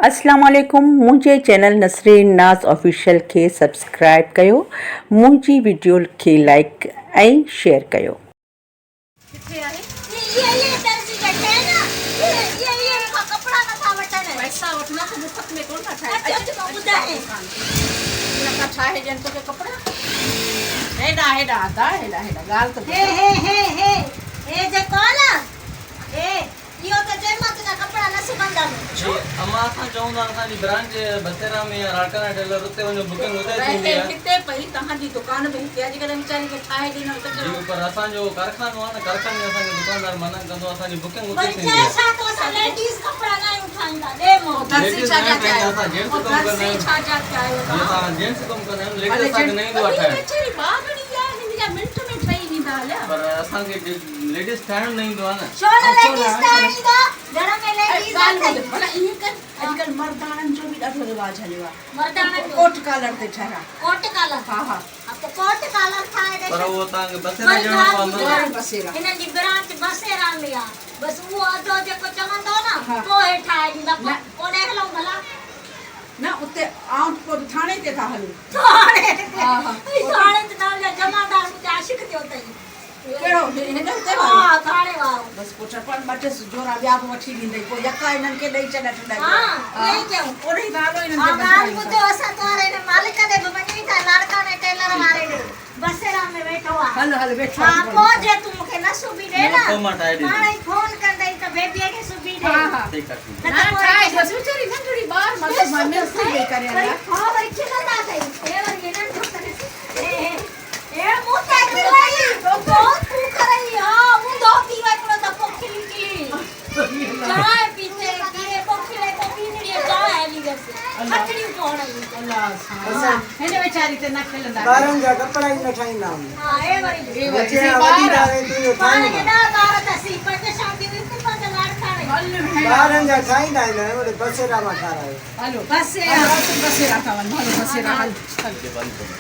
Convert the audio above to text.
اسلام عليڪم منهنجي چينل نسرين ناز آفيشل کي سبسڪرائب ڪيو منهنجي وڊيو کي لائيڪ ۽ شيئر ڪيو. ڪٿي آهي؟ اهي اهي درزي ويٺا آهن اهي اهي مون کان ڪپڙا نٿا وٺن. پئسا وٺندا ته مفت ۾ ڪونه ٿا ٺاهين. اچ اچ مان ٻڌايان. نٿا ٺاهي ڏين توکي ڪپڙا. هيڏانهن هيڏانهن ادا هيڏانهن هيڏانهن ڳالهه ته ٻڌ. هي هي هي هي هي جيڪو آهي نه هي اهو ته چئي مان تنهنجا ڪپڙا نه سبندم. جي امان اسان چئون ٿا اسان جي برانچ بسيرا ۾ يا لاڙڪاڻا ٽيلر اتي وڃو بڪنگ اتي ٿيندي رهي آهي. هتي پئي توهان جي دڪان به هتي آهي جيڪڏهن ويچاري کي ٺاهي ڏنل ته جي ڪهڙو. پر اسان جو ڪارخانو آهي نه ڪارخاني ۾ اسان کي دڪاندار منع ڪندو اسان جي بڪنگ اتي وري ٿيندي چئي آهي. ڇا ته اسان ليڊيز ڪپڙا نه آهيون ٺاهيندا ڏي مون. درزي ليڊيز ڇا نه جا ٿيا ٺاهيندا آهيو اسان جينٽس پوء ڪم ڪندا درزي آهيون. ڇا جا ٿيا آهيو جي توهان. اسان جينٽس ڪم ڪندا آهيون ليڊيز ڀلي اسان کي جينٽس نه ايندو آهي پر هي ٺاهڻ. ويچاري ٻارڙي آهي هن جا منٽ ۾ ٺهي ويندا هليا. پر اسان کي ليڊيز ٺاهڻ نه ايندو آهي نه. ڇو نه ليڊيز ٺاهڻ ايندو آهي گهر ۾ ليڊيز ڳالهه اٿئي. ٻڌ ڀلا ائين ڪر اڄڪلهه مرداڻن جو به ڏاڍو رواج هليو آهي. مرداڻن جو. ڪوٽ ڪالر تي ٺهرا. ڪوٽ ڪالر. ها ها. ها پوء ڪوٽ ڪالر ٺاهي ڏي. پر اهو توهان کي بسيرا وري ڏيڻو ڳالهه پوندو ٻڌ نه. وري بسيرا. هنن جي برانچ بسيرا ۾ آ بس اهو اڌو جيڪو چوندو نه ها. پوء هي ٺاهي ڏيندا پوء نه. اوڏي هلون ڀلا. نه اتي آئون پوء به ٿاڻي تي ٿا هلون. ٿاڻي تي. ها ها. ٿاڻي تي ٿا هلون جمعدار مون تي عاشق ٿيو اٿئي. ڪهڙو هن اتي وارو؟ ها ٿاڻي وارو. بس پوء ٽپڻ ٻه ٽي جوڙا ٻيا به وٺي ڏيندئي پوء يڪا هنن کي ڏئي ڇڏ اٺ ڏهه ها جوڙا. ائين ئي ڪيون. اوڏي ٿا هلو هنن ها کي ڳالهه ٻڌايون ٻڌو ٿا. اسان توهاري هن مالڪ ڏي به وڃون ٿا لاڙڪاڻي ٽيلر واري ڏي بسيرا ۾ ويٺو آ. هل هل ويٺو ها آ پوء جي تون مون کي نه سبي ڏي نه نه پوء مان ٺاهي پاڻ ڏيندس. ئي فون ڪندئي ته بيبيء کي سبي ڏي. ها ها. ٺيڪ آ ٺيڪ نه آ. ته نه پوء ٺاهي ڏيوس ويچاري ننڍڙي ٻار مان مان ملسي پئي ڪري وري الا. ها وري کلندا اٿئي هي وري هنن جو ڪري هي هي هي مون تي کلئي پوء تون ڪرئي ها اونڌو ٿي ويو هڪڙو دفعو کلي کلي چانهه پيتي پيئي پوء کلي پوء ٻينڙيء چانهه هلي ويس کٽڙيون پوء هڻئي. الله سائين هن ويچاري تي نه کلندا ڪيو. ٻارن جا ڪپڙا ئي نه ٺاهيندا آهيون. ها هي وري هي وري چيان سي وڏي ٻار ڏاڙهي تنهنجو پاڻ ٺاهيون ڪيڏا ٻار اٿسي پنج شاديون هڪ پنج لاڙڪاڻي. هل ڀيڻ ٻارن جا ٺاهيندا آهن وري بسيرا مان ٺارايو. هلو بسيرا بسيرا ٿا وڃون هلو بسيرا هل هل. بند ڪرو.